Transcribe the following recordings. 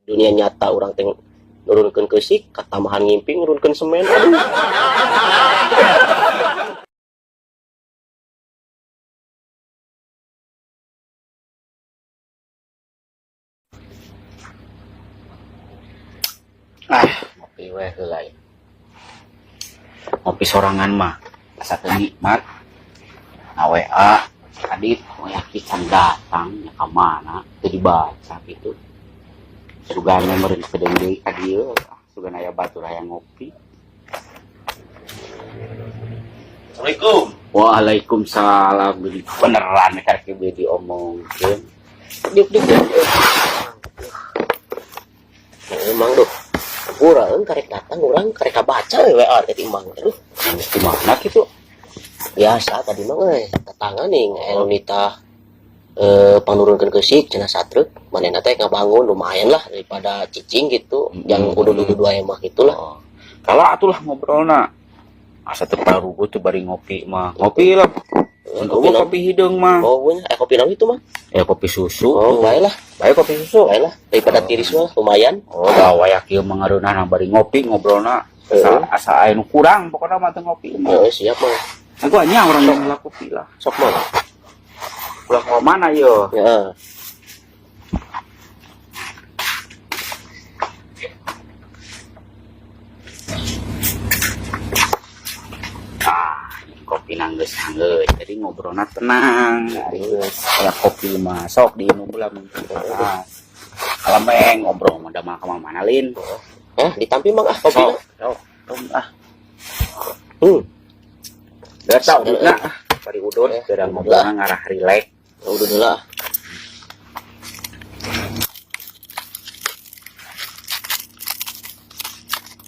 Dunia nyata urang teh nurunkeun keusik, katambahan ngimpi nurunkeun semen. Aduh. Ah, ngopi weh heula ieu. Ngopi sorangan mah asa teu nikmat. Na WA Adit yakin can datang nya ka mana teu dibaca gitu. Sugana meureun kedeung deui ka dieu, ah, sugan aya batur hayang ngopi. Assalamualaikum. Waalaikumsalam. Beneran karek ieu diomongkeun. Diuk diuk diuk. Emang duh. Urang karek datang, urang karek kabaca we WA teh ti Mang. Aduh, Geus di mana kitu? Biasa tadi mah euy, tetangga nih anu nitah panurunkeun keusik cenah satruk, manehna teh ngabangun lumayan lah daripada cicing gitu, yang udud-udud wae mah gitulah. Oh. Kalau atulah ngobrolna. Asa teu paruguh teu bari ngopi mah. Ngopi lah. Kopi Kopi, naon? Kopi hideung mah. Oh, punya kopi naon itu mah? Eh, kopi susu. Oh, bae lah. Bae kopi susu. Bae lah daripada tiris mah lumayan. Oh, da waya kieu mah ngareunahna bari ngopi ngobrolna. Asa, asa aya nu kurang pokokna mah teu ngopi mah. Heeh, siap mah. Aku nya urang yang heula kopi lah. Sok mah. Ulah ka mana yo? Heeh. Ah, kopi nanggeus anggeus. Jadi ngobrolna tenang. Ari geus aya kopi mah sok diinum lah mun panas. Kalau ngobrol mah da mah ka mana lin. Eh, ditampi mang ah kopi. Sok, sok, sok ah. Udah tau udutna ah. Bari udut, geura ngobrolna ngarah rileks. Udah dulu lah.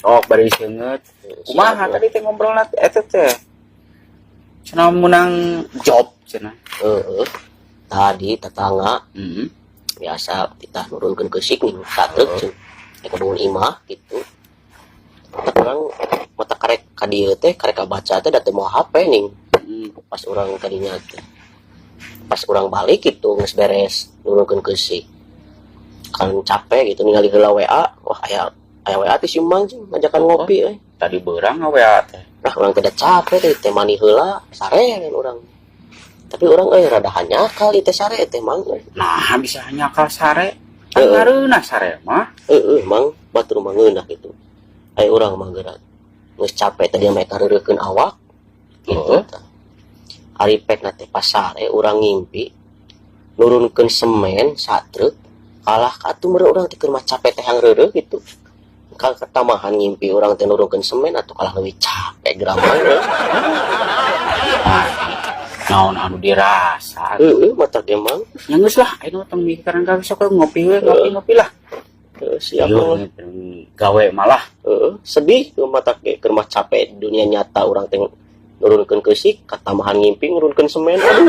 Sok bari seungeut. Kumaha tadi teh ngobrolna eta teh? Cenah menang job cenah. Heeh. Tadi tetangga biasa kita nurunkeun keusik nih satruk cenah. Rek bangun imah gitu. Mata urang mata karek ka dieu teh karek kabaca teh da teu mawa HP nih. Pas urang tadinya teh. Pas urang balik gitu geus beres nurunkeun keusik. Kan capek gitu ningali heula WA, wah aya aya WA teh si Mang cing ngajakan ngopi euy. Tadi beurang WA teh. Nah, urang teh da capek teh teh mani heula, sare kan urang. Tapi urang euy rada hanjakal teh sare teh Mang euy. Nah, bisa nyakal sare. Kan Heeh. ngareunah sare mah. Heeh, Mang, batur mah ngeunah gitu. Aya urang mah geura geus capek tadi mah kareurekeun awak gitu. Heeh. Tah. Ari pek na teh pas sare urang ngimpi nurunkeun semen satruk kalah ka atuh meureun urang teh keur mah capek teh hangreureuh gitu. Kal ketamahan ngimpi urang teh nurunkeun semen atuh kalah leuwih capek geura mah euy. Ah, naon anu dirasa atuh. Heeh, mata ge Mang. Nya geus lah, ayeuna tong mikiran gawe sok ngopi we, ngopi-ngopi lah. Heeh, siap Ieu Mang. gawe malah. Heeh, sedih ke mata ge keur mah capek dunia nyata urang teh nurunkeun keusik, katambahan ngimpi nurunkeun semen. Aduh.